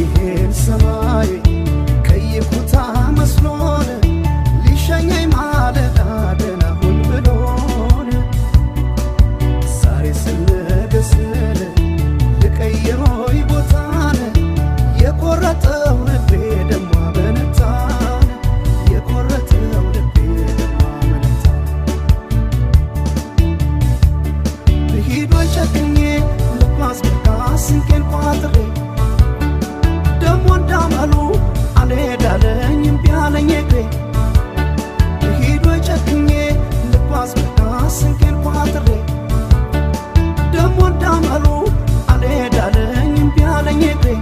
ይሄን ሰማይ ቀይ ኩታ መስሎን ሊሸኘኝ ማለዳ ደህና ሁን ብሎን፣ ዛሬ ስንገስል ልቀይሮይ ቦታን፣ የቆረጠው ልቤ ደሞ አመነታን፣ የቆረጠው ልቤ ደሞ አመነታ። ልሂድ ወይ ጨክኜ ልጓዝ በቃ ስንቄን ቋጥሬ፣ ደሞ እንዳመሉ አልሄዳለኝ እምቢ አለኝ እግሬ። ልሂድ ወይ ጨክኜ ልጓዝ በቃ ስንቄን ቋጥሬ፣ ደሞ እንዳመሉ አልሄዳለኝ እምቢ አለኝ እግሬ።